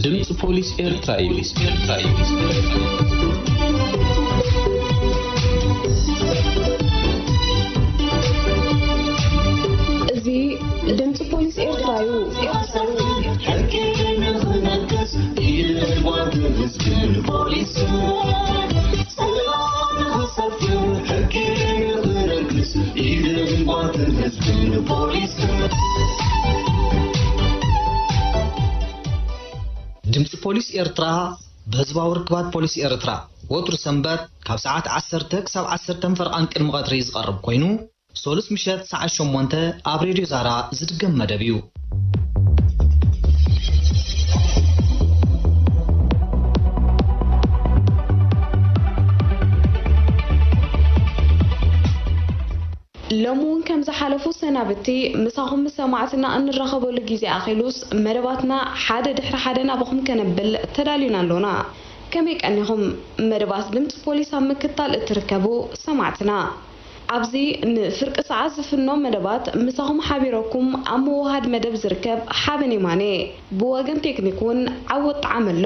ድምፂ ፖሊስ ኤርትራ እዩ። እዚ ድምፂ ፖሊስ ኤርትራ እዩ። ሕጊ ንኽነግስ ኢድ ጓንትን ህዝብን ፖሊስን ሰላም ንኽሰፍን፣ ሕጊ ንኽነግስ ኢድ ጓንትን ህዝብን ፖሊስን። ድምፂ ፖሊስ ኤርትራ ብህዝባዊ ርክባት ፖሊስ ኤርትራ ወትሩ ሰንበት ካብ ሰዓት ዓሰርተ ክሳብ ዓሰርተ ፈርቓን ቅድሚ ቀትሪ ዝቐርብ ኮይኑ፣ ሶሉስ ምሸት ሰዓት ሸሞንተ ኣብ ሬድዮ ዛራ ዝድገም መደብ እዩ። ሎሚ እውን ከም ዝሓለፉ ሰናብቲ ምሳኹም ምስ ሰማዕትና እንራኸበሉ ግዜ ኣኺሉስ፣ መደባትና ሓደ ድሕሪ ሓደ ናባኹም ከነብል ተዳሊና ኣሎና። ከመይ ቀኒኹም? መደባት ድምፂ ፖሊስ ኣብ ምክታል እትርከቡ ሰማዕትና፣ ኣብዚ ንፍርቂ ሰዓት ዝፍኖ መደባት ምሳኹም ሓቢረኩም ኣብ ምውሃድ መደብ ዝርከብ ሓበን የማነ፣ ብወገን ቴክኒክ እውን ዓወት ጣዓመ ኣሎ።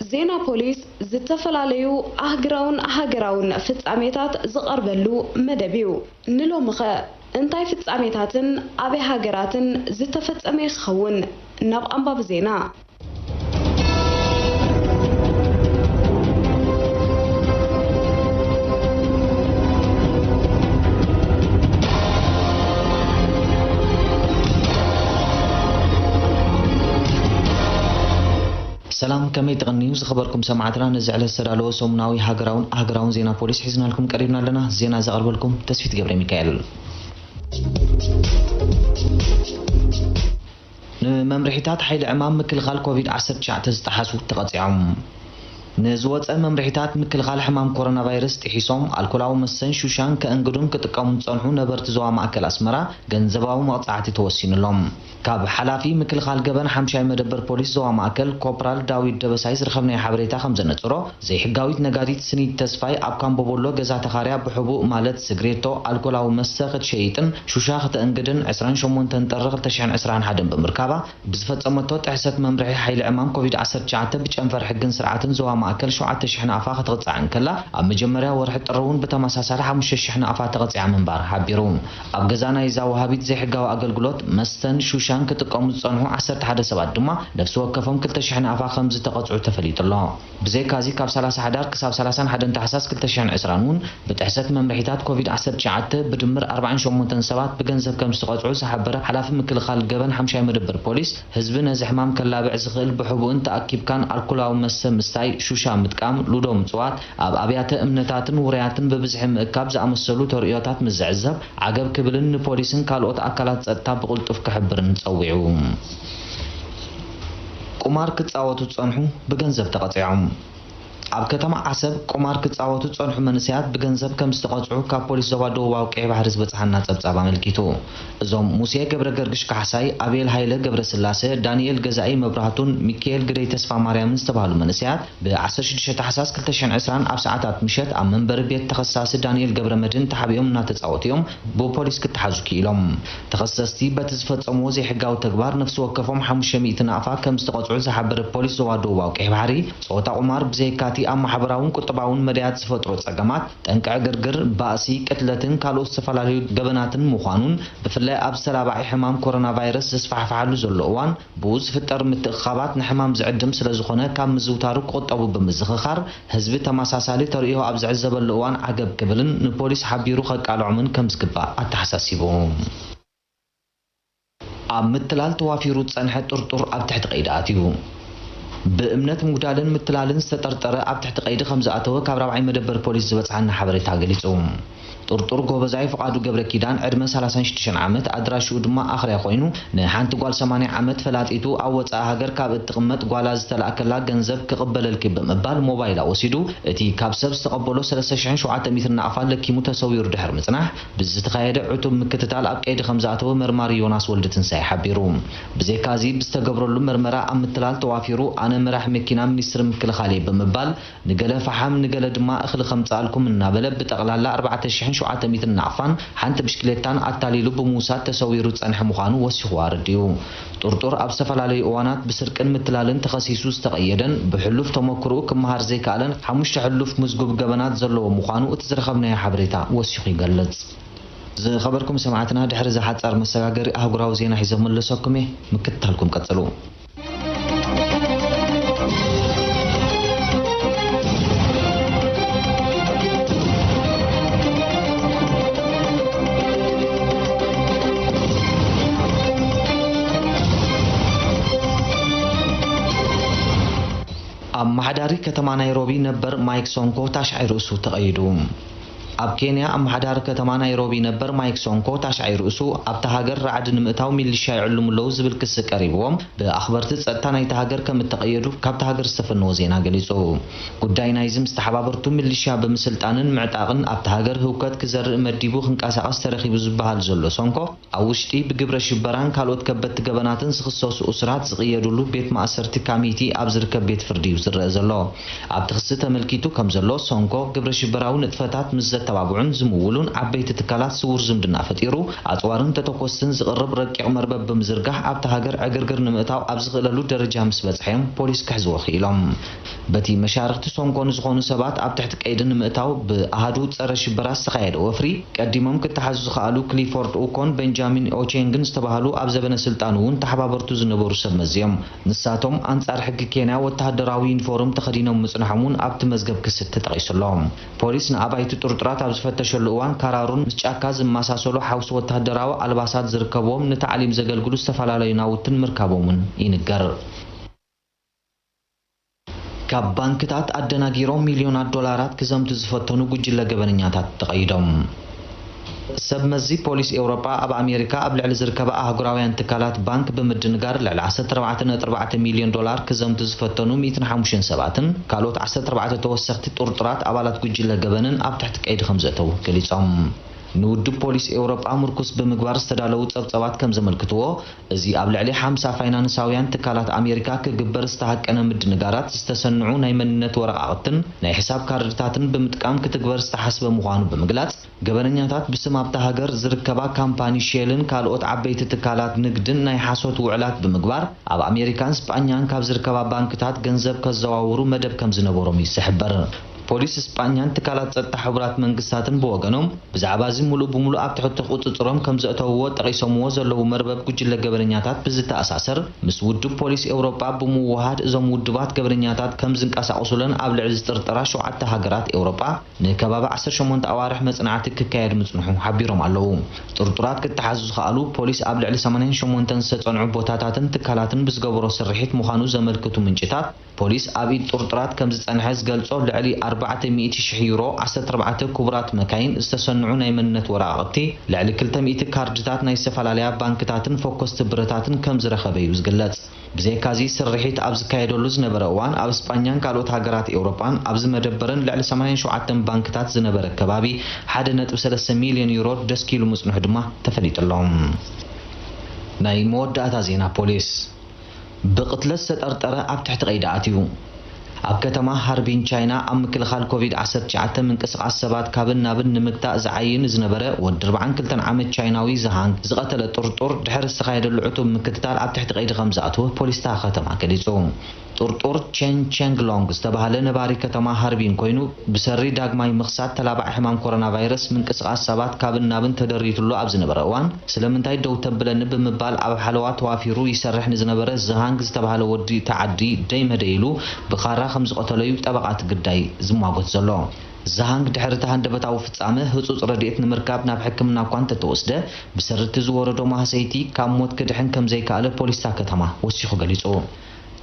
ዜና ፖሊስ፣ ዝተፈላለዩ ኣህግራውን ሃገራውን ፍጻሜታት ዝቐርበሉ መደብ እዩ። ንሎምኸ እንታይ ፍጻሜታትን ኣበይ ሃገራትን ዝተፈጸመ ክኸውን? ናብ ኣንባቢ ዜና። ሰላም፣ ከመይ ትቕንዩ ዝኸበርኩም ሰማዕትና? ነዚ ዕለት ዝተዳለወ ሰሙናዊ ሃገራውን ኣህግራውን ዜና ፖሊስ ሒዝናልኩም ቀሪብና ኣለና። ዜና ዘቕርበልኩም ተስፊት ገብረ ሚካኤል። ንመምርሒታት ሓይሊ ዕማም ምክልኻል ኮቪድ ዓሰርተ ትሽዓተ ዝጠሓሱ ተቐጺዖም። ንዝወጸ መምርሒታት ምክልኻል ሕማም ኮሮና ቫይረስ ጥሒሶም ኣልኮላዊ መስተን ሹሻን ከእንግዱን ክጥቀሙን ዝጸንሑ ነበርቲ ዞባ ማእከል ኣስመራ ገንዘባዊ መቕጻዕቲ ተወሲኑሎም። ካብ ሓላፊ ምክልኻል ገበን ሓምሻይ መደበር ፖሊስ ዞባ ማእከል ኮፕራል ዳዊት ደበሳይ ዝረኸብናዮ ሓበሬታ ከም ዘነጽሮ፣ ዘይሕጋዊት ነጋዲት ስኒት ተስፋይ ኣብ ካምቦቦሎ ገዛ ተኻርያ ብሕቡእ ማለት ስግሬቶ ኣልኮላዊ መስተ ክትሸይጥን ሹሻ ክተእንግድን ዕስራን ሸሞንተን ጥሪ ክልተ ሽሕን ዕስራን ሓደን ብምርካባ፣ ብዝፈጸመቶ ጥሕሰት መምርሒ ሓይሊ ዕማም ኮቪድ ዓሰርተ ትሽዓተ ብጨንፈር ሕግን ስርዓትን ዞባ ማእከል ሸውዓተ ሽሕ ናቕፋ ክትቕጻዕ እንከላ፣ ኣብ መጀመርያ ወርሒ ጥሪ እውን ብተመሳሳሊ ሓሙሽተ ሽሕ ናቕፋ ተቐጺዓ ምንባር ሓቢሩ። ኣብ ገዛ ናይዛ ወሃቢት ዘይሕጋዊ ኣገልግሎት መስተን ሹሻን ክጥቀሙ ዝጸንሑ ዓሰርተ ሓደ ሰባት ድማ ነፍሲ ወከፎም ክልተ ሽሕ ናቕፋ ከም ዝተቐጽዑ ተፈሊጡ ኣሎ። ብዘይካዚ ካብ ሰላሳ ሓዳር ክሳብ ሰላሳን ሓደን ታሕሳስ ክልተ ሽሕን ዕስራን እውን ብጥሕሰት መምርሒታት ኮቪድ ዓሰርተ ትሽዓተ ብድምር ኣርባዓን ሸሞንተን ሰባት ብገንዘብ ከም ዝተቐጽዑ ዝሓበረ ሓላፊ ምክልኻል ገበን ሓምሻይ መደበር ፖሊስ፣ ህዝቢ ነዚ ሕማም ከላብዕ ዝኽእል ብሕቡእን ተኣኪብካን ኣልኮላዊ መስተ ምስታይ፣ ሹሻ ምጥቃም፣ ሉዶ ምጽዋት፣ ኣብ ኣብያተ እምነታትን ውራያትን ብብዝሒ ምእካብ ዝኣመሰሉ ተርእዮታት ምስ ዝዕዘብ፣ ዓገብ ክብልን ንፖሊስን ካልኦት ኣካላት ጸጥታ ብቕልጡፍ ክሕብርን ጸዊዑ። ቁማር ክጻወቱ ዝጸንሑ ብገንዘብ ተቐጺዖም። ኣብ ከተማ ዓሰብ ቁማር ክጻወቱ ዝጸንሑ መንእሰያት ብገንዘብ ከም ዝተቐጽዑ ካብ ፖሊስ ዞባ ደቡባዊ ቀይሕ ባሕሪ ዝበጽሓና ጸብጻብ ኣመልኪቱ። እዞም ሙሴ ገብረ ገርግሽ ካሕሳይ፣ ኣቤል ሃይለ ገብረ ስላሰ፣ ዳንኤል ገዛኢ መብራህቱን ሚካኤል ግደይ ተስፋ ማርያምን ዝተባህሉ መንእሰያት ብ ዓሰርተ ሽዱሽተ ታሕሳስ ክልተ ሽሕን ዕስራን ኣብ ሰዓታት ምሸት ኣብ መንበሪ ቤት ተኸሳሲ ዳንኤል ገብረ መድህን ተሓቢኦም እናተጻወቱ እዮም ብፖሊስ ክተሓዙ ክኢሎም። ተኸሰስቲ በቲ ዝፈጸምዎ ዘይሕጋዊ ተግባር ነፍሲ ወከፎም ሓሙሽተ ሚእቲ ናቕፋ ከም ዝተቐጽዑ ዝሓበረ ፖሊስ ዞባ ደቡባዊ ቀይሕ ባሕሪ፣ ጸወታ ቁማር ብዘይካቲ ኣብ ማሕበራውን ቁጠባውን መዳያት ዝፈጥሮ ጸገማት፣ ጠንቂ ዕግርግር፣ ባእሲ፣ ቅትለትን ካልኦት ዝተፈላለዩ ገበናትን ምዃኑን፣ ብፍላይ ኣብ ዝተላባዒ ሕማም ኮሮና ቫይረስ ዘስፋሕፍሓሉ ዘሎ እዋን፣ ብኡ ዝፍጠር ምትእኽኻባት ንሕማም ዝዕድም ስለ ዝኾነ፣ ካብ ምዝውታሩ ክቑጠቡ ብምዝኽኻር፣ ህዝቢ ተመሳሳሊ ተርእዮ ኣብ ዝዕዘበሉ እዋን ዓገብ ክብልን ንፖሊስ ሓቢሩ ከቃልዖምን ከም ዝግባእ ኣተሓሳሲቡ። ኣብ ምትላል ተዋፊሩ ዝጸንሐ ጥርጡር ኣብ ትሕቲ ቀይዲ ኣትዩ። ብእምነት ምጉዳልን ምትላልን ዝተጠርጠረ ኣብ ትሕቲ ቀይዲ ከም ዝኣተወ ካብ ራብዓይ መደበር ፖሊስ ዝበጽሓና ሓበሬታ ገሊጹ። ጥርጡር ጎበዛይ ፍቓዱ ገብረ ኪዳን፣ ዕድመ ሰላሳን ሽዱሽተን ዓመት፣ ኣድራሽኡ ድማ ኣኽርያ ኮይኑ፣ ንሓንቲ ጓል ሰማንያ ዓመት ፈላጢቱ ኣብ ወጻኢ ሃገር ካብ እትቕመጥ ጓላ ዝተላእከላ ገንዘብ ክቕበለልኪ ብምባል ሞባይላ ወሲዱ፣ እቲ ካብ ሰብ ዝተቐበሎ ሰለስተ ሽሕን ሸውዓተ ሚእትን ናቕፋ ለኪሙ ተሰዊሩ ድሕሪ ምጽናሕ፣ ብዝተኻየደ ዕቱብ ምክትታል ኣብ ቀይዲ ከም ዝኣተወ መርማሪ ዮናስ ወልደትንሳኤ ሓቢሩ። ብዘይካዚ፣ ብዝተገብረሉ መርመራ ኣብ ምትላል ተዋፊሩ፣ ኣነ መራሒ መኪና ሚኒስትሪ ምክልኻል እየ ብምባል፣ ንገለ ፈሓም፣ ንገለ ድማ እኽሊ ከምጽኣልኩም እናበለ፣ ብጠቕላላ ኣርባዕተ ሽሕን ሸውዓተ ሚእትን ናቕፋን ሓንቲ ብሽክሌታን ኣታሊሉ ብምውሳድ ተሰዊሩ ዝጸንሐ ምዃኑ ወሲኹ ኣረዲኡ። ጥርጡር ኣብ ዝተፈላለዩ እዋናት ብስርቅን ምትላልን ተኸሲሱ ዝተቐየደን ብሕሉፍ ተመክሮኡ ክመሃር ዘይከኣለን ሓሙሽተ ሕሉፍ ምዝጉብ ገበናት ዘለዎ ምዃኑ እቲ ዝረኸብናዮ ሓበሬታ ወሲኹ ይገልጽ። ዝኸበርኩም ሰማዕትና፣ ድሕሪ እዚ ሓጻር መሰጋገሪ ኣህጉራዊ ዜና ሒዘ መለሰኩም እየ። ምክትታልኩም ቀጽሉ። ኣመሓዳሪ ከተማ ናይሮቢ ነበር ማይክ ሶንኮ ታሽዓይ ርእሱ ተቐይዱ። ኣብ ኬንያ ኣመሓዳሪ ከተማ ናይሮቢ ነበር ማይክ ሶንኮ ታሽዓይ ርእሱ ኣብታ ሃገር ራዕዲ ንምእታው ሚሊሻ ይዕልሙ ኣለዉ ዝብል ክሲ ቀሪብዎም ብኣኽበርቲ ጸጥታ ናይታ ሃገር ከም እተቐየዱ ካብታ ሃገር ዝተፈነወ ዜና ገሊጹ። ጉዳይ ናይዚ ምስ ተሓባበርቱ ሚሊሻ ብምስልጣንን ምዕጣቕን ኣብታ ሃገር ህውከት ክዘርእ መዲቡ ክንቀሳቐስ ተረኺቡ ዝበሃል ዘሎ ሶንኮ ኣብ ውሽጢ ብግብረ ሽበራን ካልኦት ከበድቲ ገበናትን ዝኽሰሱ እሱራት ዝቕየዱሉ ቤት ማእሰርቲ ካሚቲ ኣብ ዝርከብ ቤት ፍርዲ እዩ ዝረአ ዘሎ። ኣብቲ ክሲ ተመልኪቱ ከም ዘሎ፣ ሶንኮ ግብረ ሽበራዊ ንጥፈታት ምስ ዘተባብዑን ዝምውሉን ዓበይቲ ትካላት ስዉር ዝምድና ፈጢሩ፣ ኣጽዋርን ተተኮስትን ዝቕርብ ረቂቕ መርበብ ብምዝርጋሕ ኣብታ ሃገር ዕግርግር ንምእታው ኣብ ዝኽእለሉ ደረጃ ምስ በጽሐ እዮም ፖሊስ ክሕዝዎ ክኢሎም። በቲ መሻርኽቲ ሶንኮ ንዝኾኑ ሰባት ኣብ ትሕቲ ቀይዲ ንምእታው ብኣሃዱ ጸረ ሽበራ ዝተኻየደ ወፍሪ ቀዲሞም ክተሓዙ ዝኸኣሉ ክሊፎርድ ኡኮን ቤንጃሚን ኦቼንግን ዝተባህሉ ኣብ ዘበነ ስልጣኑ እውን ተሓባበርቱ ዝነበሩ ሰብ መዚ እዮም። ንሳቶም ኣንጻር ሕጊ ኬንያ ወተሃደራዊ ዩኒፎርም ተኸዲኖም ምጽናሖም እውን ኣብቲ መዝገብ ክሲ ተጠቒሱ ኣሎ። ፖሊስ ንኣባይቲ ጥርጡራት ኣብ ዝፈተሸሉ እዋን ካራሩን ምስ ጫካ ዝመሳሰሉ ሓውሲ ወተሃደራዊ ኣልባሳት ዝርከብዎም ንታዕሊም ዘገልግሉ ዝተፈላለዩ ናውትን ምርካቦምን ይንገር። ካብ ባንክታት ኣደናጊሮም ሚልዮናት ዶላራት ክዘምቱ ዝፈተኑ ጉጅለ ገበነኛታት ተቐይዶም። ሰብ መዚ ፖሊስ ኤውሮጳ ኣብ ኣሜሪካ ኣብ ልዕሊ ዝርከባ ኣህጉራውያን ትካላት ባንክ ብምድንጋር ልዕሊ ዓሰርተ ኣርባዕተ ነጥቢ ኣርባዕተ ሚልዮን ዶላር ክዘምቱ ዝፈተኑ ሚእትን ሓሙሽተን ሰባትን ካልኦት ዓሰርተ ኣርባዕተ ተወሰኽቲ ጥርጡራት ኣባላት ጉጅለ ገበንን ኣብ ትሕቲ ቀይዲ ከም ዘእተዉ ገሊጾም። ንውድብ ፖሊስ ኤውሮጳ ምርኩስ ብምግባር ዝተዳለዉ ጸብጸባት ከም ዘመልክትዎ፣ እዚ ኣብ ልዕሊ ሓምሳ ፋይናንሳውያን ትካላት ኣሜሪካ ክግበር ዝተሃቀነ ምድንጋራት ዝተሰንዑ ናይ መንነት ወረቓቕትን ናይ ሕሳብ ካርድታትን ብምጥቃም ክትግበር ዝተሓስበ ምዃኑ ብምግላጽ፣ ገበነኛታት ብስም ኣብታ ሃገር ዝርከባ ካምፓኒ ሼልን ካልኦት ዓበይቲ ትካላት ንግድን ናይ ሓሶት ውዕላት ብምግባር ኣብ ኣሜሪካን ስጳኛን ካብ ዝርከባ ባንክታት ገንዘብ ከዘዋውሩ መደብ ከም ዝነበሮም እዩ ዝሕበር። ፖሊስ ስጳኛን ትካላት ጸጥታ ሕቡራት መንግስታትን ብወገኖም፣ ብዛዕባ እዚ ምሉእ ብምሉእ ኣብ ትሕቲ ቁጽጽሮም ከም ዘእተውዎ ጠቒሶምዎ ዘለዉ መርበብ ጉጅለ ገበነኛታት ብዝተኣሳሰር፣ ምስ ውድብ ፖሊስ ኤውሮጳ ብምውሃድ እዞም ውድባት ገበነኛታት ከም ዝንቀሳቐሱለን ኣብ ልዕሊ ዝጥርጠራ ሸውዓተ ሃገራት ኤውሮጳ ንከባቢ ዓሰርተ ሸሞንተ ኣዋርሕ መጽናዕቲ ክካየድ ምጽንሑ ሓቢሮም ኣለዉ። ጥርጡራት ክተሓዙ ዝኸኣሉ ፖሊስ ኣብ ልዕሊ ሰማንያን ሸሞንተን ዝተጸንዑ ቦታታትን ትካላትን ብዝገበሮ ስርሒት ምዃኑ ዘመልክቱ ምንጭታት፣ ፖሊስ ኣብ ኢድ ጥርጡራት ከም ዝጸንሐ ዝገልጾ ልዕሊ ኣርባዕተ ሚእቲ ሽሕ ዩሮ፣ ዓሰርተ ኣርባዕተ ክቡራት መካይን፣ ዝተሰንዑ ናይ መንነት ወረቓቕቲ፣ ልዕሊ ክልተ ሚእቲ ካርድታት ናይ ዝተፈላለያ ባንክታትን ፈኮስቲ ብረታትን ከም ዝረኸበ እዩ ዝግለጽ። ብዘይካዚ፣ ስርሒት ኣብ ዝካየደሉ ዝነበረ እዋን፣ ኣብ ስጳኛን ካልኦት ሃገራት ኤውሮጳን ኣብ ዝመደበረን ልዕሊ ሰማንያን ሸውዓተን ባንክታት ዝነበረ ከባቢ ሓደ ነጥቢ ሰለስተ ሚልዮን ዩሮ ደስኪሉ ምጽንሑ ድማ ተፈሊጡ ኣሎ። ናይ መወዳእታ ዜና ፖሊስ። ብቕትለት ዝተጠርጠረ ኣብ ትሕቲ ቀይዲ ኣትዩ። ኣብ ከተማ ሃርቢን ቻይና ኣብ ምክልኻል ኮቪድ ዓሰርተ ትሽዓተ ምንቅስቓስ ሰባት ካብን ናብን ንምግታእ ዝዓይን ዝነበረ ወዲ ኣርባዓን ክልተን ዓመት ቻይናዊ ዝሃንግ ዝቐተለ ጥርጡር ድሕሪ ዝተኻየደሉ ዕቱብ ምክትታል ኣብ ትሕቲ ቀይዲ ከም ዝኣተወ ፖሊስ እታ ከተማ ገሊጹ። ጥርጡር ቼን ቼንግ ሎንግ ዝተባህለ ነባሪ ከተማ ሃርቢን ኮይኑ፣ ብሰሪ ዳግማይ ምኽሳት ተላባዒ ሕማም ኮሮና ቫይረስ ምንቅስቓስ ሰባት ካብን ናብን ተደሪቱሉ ኣብ ዝነበረ እዋን፣ ስለምንታይ ደው ተብለኒ ብምባል ኣብ ሓለዋ ተዋፊሩ ይሰርሕ ንዝነበረ ዝሃንግ ዝተባህለ ወዲ እቲ ዓዲ ደይ መደይ ኢሉ ብኻራ ከም ዝቐተሎ እዩ ጠበቓ እቲ ግዳይ ዝሟጎት ዘሎ። ዝሃንግ ድሕሪ እቲ ሃንደበታዊ ፍጻመ ህጹጽ ረድኤት ንምርካብ ናብ ሕክምና እኳ እንተተወስደ፣ ብሰሪ እቲ ዝወረዶ ማህሰይቲ ካብ ሞት ክድሕን ከም ዘይከኣለ ፖሊስ እታ ከተማ ወሲኹ ገሊጹ።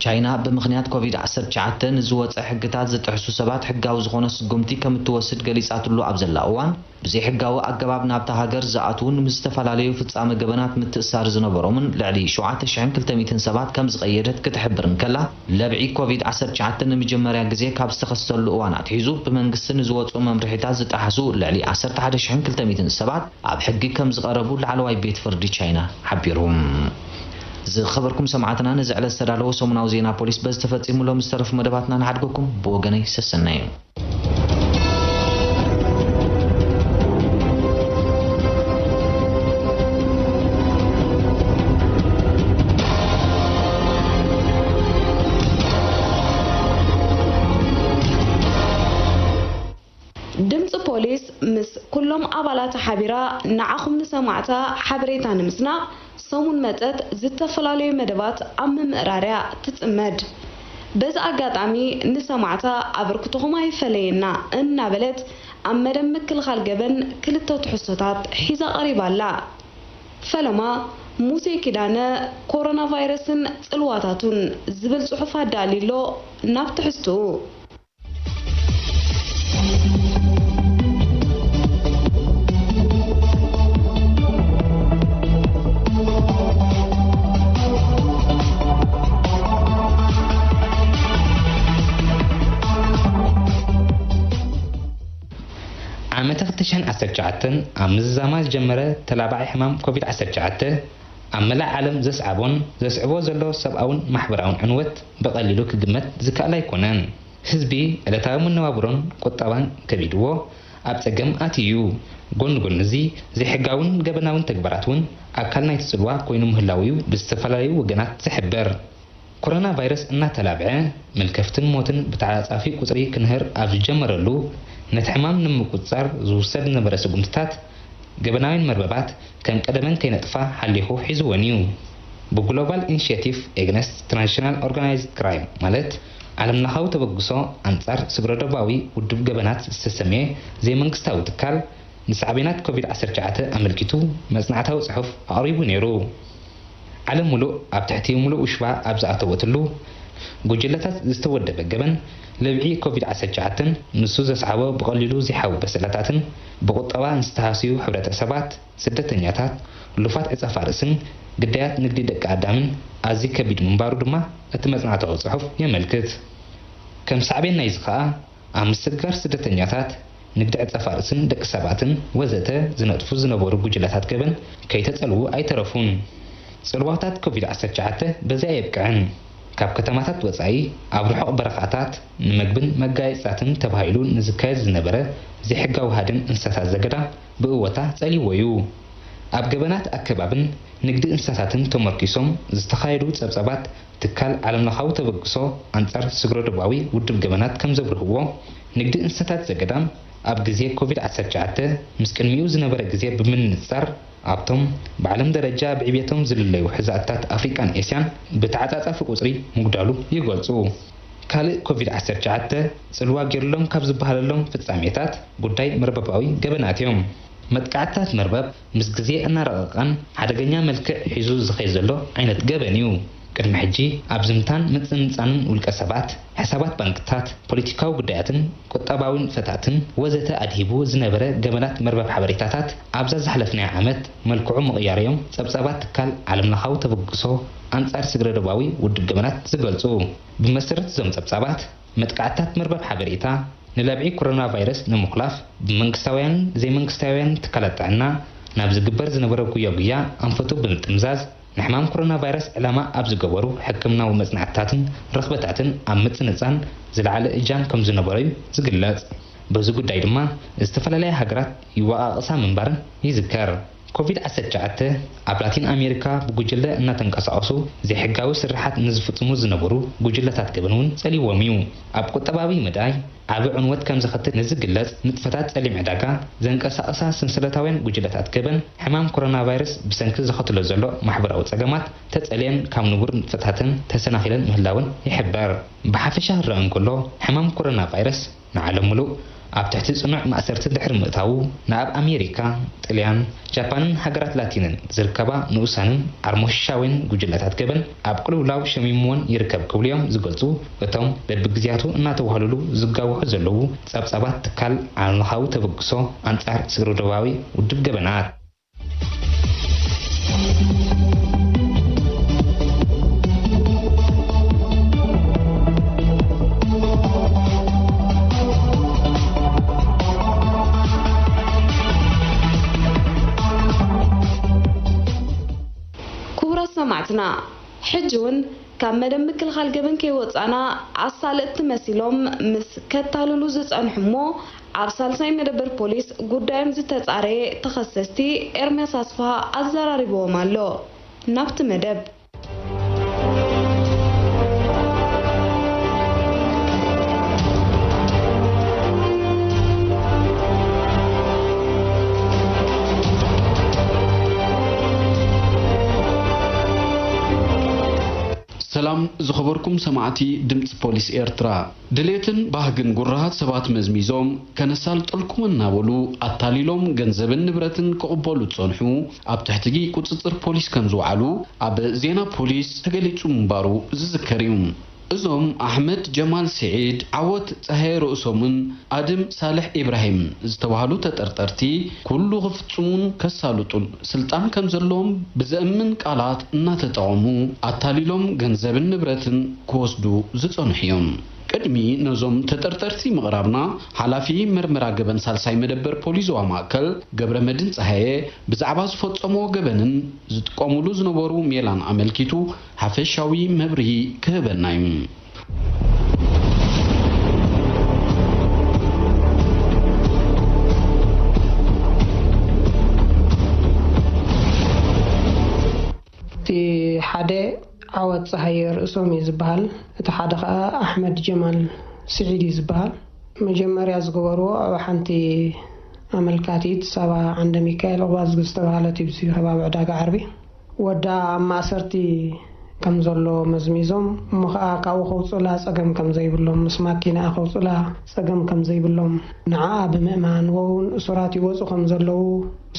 ቻይና ብምኽንያት ኮቪድ ዓሰርተ ትሽዓተ ንዝወጸ ሕግታት ዝጥሕሱ ሰባት ሕጋዊ ዝኾነ ስጉምቲ ከም እትወስድ ገሊጻትሉ ኣብ ዘላ እዋን፣ ብዘይሕጋዊ ኣገባብ ናብታ ሃገር ዝኣትዉን ምስ ዝተፈላለዩ ፍጻመ ገበናት ምትእስሳር ዝነበሮምን ልዕሊ ሸውዓተ ሽሕን ክልተ ሚእትን ሰባት ከም ዝቐየደት ክትሕብር እንከላ፣ ለብዒ ኮቪድ ዓሰርተ ትሽዓተ ንምጅመርያ ግዜ ካብ ዝተኸስተሉ እዋን ኣትሒዙ ብመንግስቲ ንዝወጹ መምርሒታት ዝጠሓሱ ልዕሊ ዓሰርተ ሓደ ሽሕን ክልተ ሚእትን ሰባት ኣብ ሕጊ ከም ዝቐረቡ ላዕለዋይ ቤት ፍርዲ ቻይና ሓቢሩ። ዝኸበርኩም ሰማዕትና፣ ነዚ ዕለት ዝተዳለወ ሰሙናዊ ዜና ፖሊስ በዚ ተፈጺሙ። ሎም ዝተረፉ መደባትና ንሓድገኩም። ብወገነይ ሰሰናዩ። ፖሊስ ምስ ኩሎም ኣባላታ ሓቢራ ንዓኹም ንሰማዕታ ሓበሬታ ንምስናቕ ሰሙን መጸት ዝተፈላለዩ መደባት ኣብ ምምእራርያ ትጽመድ። በዚ ኣጋጣሚ ንሰማዕታ ኣበርክቶኹም ኣይፈለየና እናበለት ኣብ መደብ ምክልኻል ገበን ክልተ ትሕዝቶታት ሒዛ ቀሪባ ኣላ። ፈለማ ሙሴ ኪዳነ ኮሮና ቫይረስን ጽልዋታቱን ዝብል ጽሑፍ ኣዳልዩ ኣሎ። ናብ ትሕዝትኡ። ዓመተ ክልተ ሽሕን ዓሰርተ ትሽዓተን ኣብ ምዝዛማ ዝጀመረ ተላባዒ ሕማም ኮቪድ ዓሰርተ ትሽዓተ ኣብ መላእ ዓለም ዘስዓቦን ዘስዕቦ ዘሎ ሰብኣውን ማሕበራውን ዕንወት ብቐሊሉ ክግመት ዝከኣል ኣይኮነን። ህዝቢ ዕለታዊ መነባብሮን ቁጠባን ከቢድዎ፣ ኣብ ጸገም ኣትዩ እዩ። ጎኒ ጎኒ እዚ፣ ዘይሕጋውን ገበናውን ተግባራት እውን ኣካል ናይቲ ጽልዋ ኮይኑ ምህላዉ እዩ ብዝተፈላለዩ ወገናት ዝሕበር። ኮሮና ቫይረስ እናተላብዐ፣ መልከፍትን ሞትን ብተዓጻጻፊ ቁጽሪ ክንህር ኣብ ዝጀመረሉ፣ ነቲ ሕማም ንምቁጽጻር ዝውሰድ ዝነበረ ስጉምትታት፣ ገበናውያን መርበባት ከም ቀደመን ከይነጥፋ ሓሊኹ ሒዝወን እዩ። ብግሎባል ኢኒሽቲቭ ኤግነስት ትራንዚሽናል ኦርጋናይዝድ ክራይም፣ ማለት ዓለምለኻዊ ተበግሶ ኣንጻር ስግረዶባዊ ውዱብ ገበናት ዝተሰምየ ዘይመንግስታዊ ትካል፣ ንሳዕቤናት ኮቪድ ዓሰርተ ትሽዓተ ኣመልኪቱ መጽናዕታዊ ጽሑፍ ኣቕሪቡ ነይሩ። ዓለም ምሉእ ኣብ ትሕቲ ምሉእ ውሽባ ኣብ ዝኣተወትሉ፣ ጉጅለታት ዝተወደበ ገበን ለብዒ ኮቪድ ዓሰርተ ትሽዓተን ንሱ ዘስዓቦ ብቐሊሉ ዘይሓዊ በሰላታትን ብቁጠባ ንዝተሃስዩ ሕብረተሰባት፣ ስደተኛታት፣ ህሉፋት ዕጸ ፋርስን ግዳያት ንግዲ ደቂ ኣዳምን ኣዝዩ ከቢድ ምንባሩ ድማ እቲ መጽናዕታዊ ጽሑፍ የመልክት። ከም ሳዕቤን ናይዚ ከኣ፣ ኣብ ምስግጋር ስደተኛታት፣ ንግዲ ዕጸ ፋርስን ደቂ ሰባትን ወዘተ ዝነጥፉ ዝነበሩ ጉጅለታት ገበን ከይተጸልዉ ኣይተረፉን። ጽልዋታት ኮቪድ ዓሰርተ ትሽዓተ በዚ ኣየብቅዕን። ካብ ከተማታት ወጻኢ፣ ኣብ ርሑቕ በረኻታት፣ ንመግብን መጋየጽታትን ተባሂሉ ንዝካየድ ዝነበረ ዘይሕጋዊ ሃድን እንስሳታት ዘገዳ ብእወታ ጸልይዎ እዩ። ኣብ ገበናት ኣከባብን ንግዲ እንስሳታትን ተመርኪሶም ዝተኻየዱ ጸብጻባት ትካል ዓለምለኻዊ ተበግሶ ኣንጻር ስግረዶባዊ ውድብ ገበናት ከም ዘብርህዎ፣ ንግዲ እንስሳታት ዘገዳም ኣብ ግዜ ኮቪድ ዓሰርተ ትሽዓተ ምስ ቅድሚኡ ዝነበረ ግዜ ብምንጽጻር፣ ኣብቶም ብዓለም ደረጃ ብዕብየቶም ዝልለዩ ሕዛእትታት ኣፍሪቃን ኤስያን ብተዓጻጻፊ ቁጽሪ ምጉዳሉ ይገልጹ። ካልእ ኮቪድ ዓሰርተ ትሽዓተ ጽልዋ ገይሩሎም ካብ ዝበሃለሎም ፍጻሜታት ጉዳይ መርበባዊ ገበናት እዮም። መጥቃዕትታት መርበብ ምስ ግዜ እናረቐቐን ሓደገኛ መልክዕ ሒዙ ዝኸይድ ዘሎ ዓይነት ገበን እዩ። ቅድሚ ሕጂ ኣብ ዝምታን ምጽንጻንን ውልቀ ሰባት፣ ሕሳባት ባንክታት፣ ፖለቲካዊ ጉዳያትን ቁጠባዊ ንጥፈታትን ወዘተ ኣድሂቡ ዝነበረ ገበናት መርበብ ሓበሬታታት ኣብዛ ዝሓለፍናያ ዓመት መልክዑ ምቕያሩ እዮም ጸብጻባት ትካል ዓለምለኻዊ ተበግሶ ኣንጻር ስግረዶባዊ ውድብ ገበናት ዝገልጹ። ብመሰረት እዞም ጸብጻባት፣ መጥቃዕትታት መርበብ ሓበሬታ ንለብዒ ኮሮና ቫይረስ ንምኹላፍ ብመንግስታውያንን ዘይመንግስታውያንን ትካላት ጥዕና ናብ ዝግበር ዝነበረ ጉያ ጉያ ኣንፈቱ ብምጥምዛዝ፣ ንሕማም ኮሮና ቫይረስ ዕላማ ኣብ ዝገበሩ ሕክምናዊ መጽናዕትታትን ረኽበታትን ኣብ ምጽንጻን ዝለዓለ እጃም ከም ዝነበሮ እዩ ዝግለጽ። በዚ ጉዳይ ድማ ዝተፈላለያ ሃገራት ይወቓቐሳ ምንባረን ይዝከር። ኮቪድ ዓሰርተ ትሽዓተ ኣብ ላቲን ኣሜሪካ ብጉጅለ እናተንቀሳቐሱ ዘይሕጋዊ ስርሓት ንዝፍጽሙ ዝነበሩ ጉጅለታት ገበን እውን ጸልይዎም እዩ። ኣብ ቁጠባዊ መዳይ ዓቢ ዕንወት ከም ዘኸትል ንዝግለጽ ንጥፈታት ጸሊም ዕዳጋ ዘንቀሳቕሳ ሰንሰለታውያን ጉጅለታት ገበን፣ ሕማም ኮሮና ቫይረስ ብሰንኪ ዘኸትሎ ዘሎ ማሕበራዊ ጸገማት ተጸልየን ካብ ንቡር ንጥፈታተን ተሰናኺለን ምህላወን ይሕበር። ብሓፈሻ ክረአ እንከሎ፣ ሕማም ኮሮና ቫይረስ ንዓለም ምሉእ ኣብ ትሕቲ ጽኑዕ ማእሰርቲ ድሕሪ ምእታዉ፣ ንኣብ ኣሜሪካ፣ ጥልያን፣ ጃፓንን ሃገራት ላቲንን ዝርከባ ንኡሳንን ዓርሞሽሻውያን ጉጅለታት ገበን ኣብ ቅልውላው ሸሚምወን ይርከብ ክብሉ እዮም ዝገልጹ እቶም በብግዜያቱ እናተዋህለሉ ዝጋውሑ ዘለዉ ጸብጻባት ትካል ዓለምለኻዊ ተበግሶ ኣንጻር ስግረዶባዊ ውድብ ገበናት። ክቡራት ሰማዕትና፣ ሕጂ እውን ካብ መደብ ምክልኻል ገበን ከይወጻና፣ ኣሳለጥቲ መሲሎም ምስ ከታልሉ ዝጸንሑ እሞ ኣብ ሳልሳይ መደበር ፖሊስ ጉዳዮም ዝተጻረየ ተኸሰስቲ ኤርምያስ ኣስፍሃ ኣዘራሪብዎም ኣሎ። ናብቲ መደብ። ዝኸበርኩም ሰማዕቲ ድምፂ ፖሊስ ኤርትራ፣ ድሌትን ባህግን ጉራሃት ሰባት መዝሚዞም ከነሳልጠልኩም እናበሉ ኣታሊሎም ገንዘብን ንብረትን ክቕበሉ ዝጸንሑ ኣብ ትሕቲ ቁጽጽር ፖሊስ ከም ዝወዓሉ ኣብ ዜና ፖሊስ ተገሊጹ ምንባሩ ዝዝከር እዩ። እዞም ኣሕመድ ጀማል ስዒድ፣ ዓወት ጸሃየ ርእሶምን ኣድም ሳልሕ ኢብራሂም ዝተባህሉ ተጠርጠርቲ፣ ኩሉ ክፍጽሙን ከሳልጡን ስልጣን ከም ዘለዎም ብዘእምን ቃላት እናተጠቐሙ ኣታሊሎም ገንዘብን ንብረትን ክወስዱ ዝጸንሑ እዮም። ቅድሚ ነዞም ተጠርጠርቲ ምቕራብና፣ ሓላፊ መርመራ ገበን ሳልሳይ መደበር ፖሊስ ዞባ ማእከል ገብረመድህን ጸሃየ ብዛዕባ ዝፈጸምዎ ገበንን ዝጥቀሙሉ ዝነበሩ ሜላን ኣመልኪቱ ሓፈሻዊ መብርሂ ክህበና እዩ። እቲ ሓደ ዓወት ጸሃየ ርእሶም እዩ ዝበሃል። እቲ ሓደ ኸኣ ኣሕመድ ጀማል ስዒድ እዩ ዝበሃል። መጀመርያ ዝገበርዎ ኣብ ሓንቲ ኣመልካቲት ሳባ ዓንደ ሚካኤል ኦባዝጊ ዝተባህለት እዩ፣ እዚ ከባቢ ዕዳጋ ዓርቢ። ወዳ ኣብ ማእሰርቲ ከም ዘሎ መዝሚዞም፣ እሞ ኸኣ ካብኡ ከውጽኡላ ጸገም ከም ዘይብሎም፣ ምስ ማኪናኣ ከውጽኡላ ጸገም ከም ዘይብሎም፣ ንዓኣ ብምእማን፣ ወውን እሱራት ይወጹ ከም ዘለዉ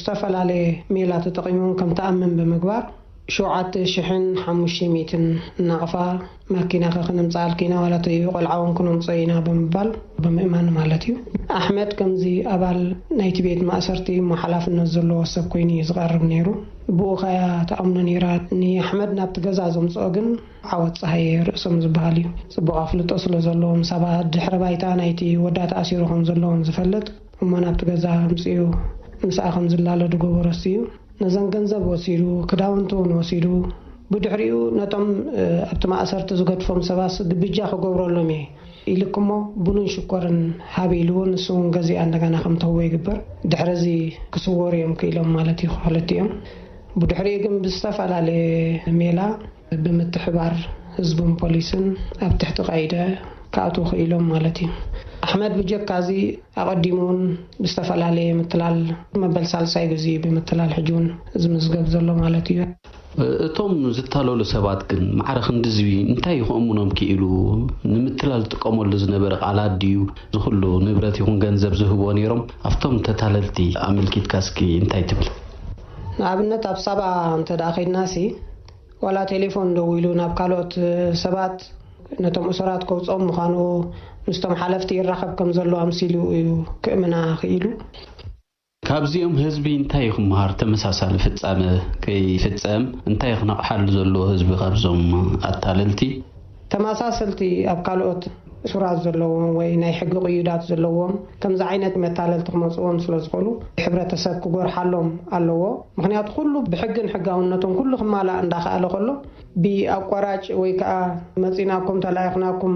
ዝተፈላለየ ሜላ ተጠቒሞም ከም ትኣምን ብምግባር፣ ሸውዓተ ሽሕን ሓሙሽተ ሚእትን ናቕፋ ማኪናኺ ክነምጽኣልኪ ኢና፣ ዋላ ተይኡ ቆልዓ እውን ክነምጽኦ ኢና ብምባል፣ ብምእማን ማለት እዩ። ኣሕመድ ከምዚ ኣባል ናይቲ ቤት ማእሰርቲ እሞ ሓላፍነት ዘለዎ ሰብ ኮይኑ እዩ ዝቐርብ ነይሩ። ብኡ ኸያ ትኣምኖ ነይራ። ንኣሕመድ ናብቲ ገዛ ዘምጽኦ ግን ዓወት ጸሃየ ርእሶም ዝበሃል እዩ። ጽቡቕ ኣፍልጦ ስለ ዘለዎ፣ ምስ ኣባ ድሕረ ባይታ ናይቲ ወዳ ተኣሲሩ ከም ዘለዎን ዝፈልጥ፣ እሞ ናብቲ ገዛ ኣምጺኡ ምስኣ ከም ዝላለዱ ገበሮ እሱ እዩ። ነዘን ገንዘብ ወሲዱ፣ ክዳውንቲ እውን ወሲዱ፣ ብድሕሪኡ ነቶም ኣብቲ ማእሰርቲ ዝገድፎም ሰባስ ግብጃ ክገብረሎም እየ ኢልክሞ ቡንን ሽኮርን ሃብ ኢልዎ፣ ንሱ እውን ገዚኣ እንደገና ከም ትህቦ ይግበር። ድሕሪ እዚ ክስወሩ እዮም ክኢሎም ማለት እዩ ክልቲኦም። ብድሕሪኡ ግን ብዝተፈላለየ ሜላ ብምትሕባር ህዝብን ፖሊስን ኣብ ትሕቲ ቀይደ ክኣትዉ ክኢሎም ማለት እዩ። ኣሕመድ ብጀካ እዚ ኣቐዲሙ እውን ብዝተፈላለየ ምትላል መበል ሳልሳይ ግዜ ብምትላል ሕጂ እውን ዝምዝገብ ዘሎ ማለት እዩ። እቶም ዝታለሉ ሰባት ግን ማዕረ ክንድዚ እንታይ ክእምኖም ክኢሉ? ንምትላል ዝጥቀመሉ ዝነበረ ቃላት ድዩ? ዝኹሉ ንብረት ይኹን ገንዘብ ዝህብዎ ነይሮም? ኣብቶም ተታለልቲ ኣመልኪትካ እስኪ እንታይ ትብል? ንኣብነት ኣብ ሳባ እንተ ደኣ ከይድናሲ ዋላ ቴሌፎን ደዊሉ ናብ ካልኦት ሰባት ነቶም እሱራት ከውፅኦም ምዃኑ ምስቶም ሓለፍቲ ይራኸብ ከም ዘሎ ኣምሲሉ እዩ ክእምና ክኢሉ። ካብዚኦም ህዝቢ እንታይ ክመሃር? ተመሳሳሊ ፍጻመ ከይፍጸም እንታይ ክነቕሓሉ ዘለዎ ህዝቢ ካብዞም ኣታለልቲ? ተመሳሰልቲ ኣብ ካልኦት እሱራት ዘለዎም ወይ ናይ ሕጊ ቅዩዳት ዘለዎም ከምዚ ዓይነት መታለልቲ ክመፅዎም ስለ ዝኽእሉ ሕብረተሰብ ክጎርሓሎም ኣለዎ። ምክንያቱ ኩሉ ብሕግን ሕጋውነቶም ኩሉ ክማላእ እንዳኸኣለ ከሎ ብኣቋራጭ ወይ ከዓ መፂናኩም ተላኢኽናኩም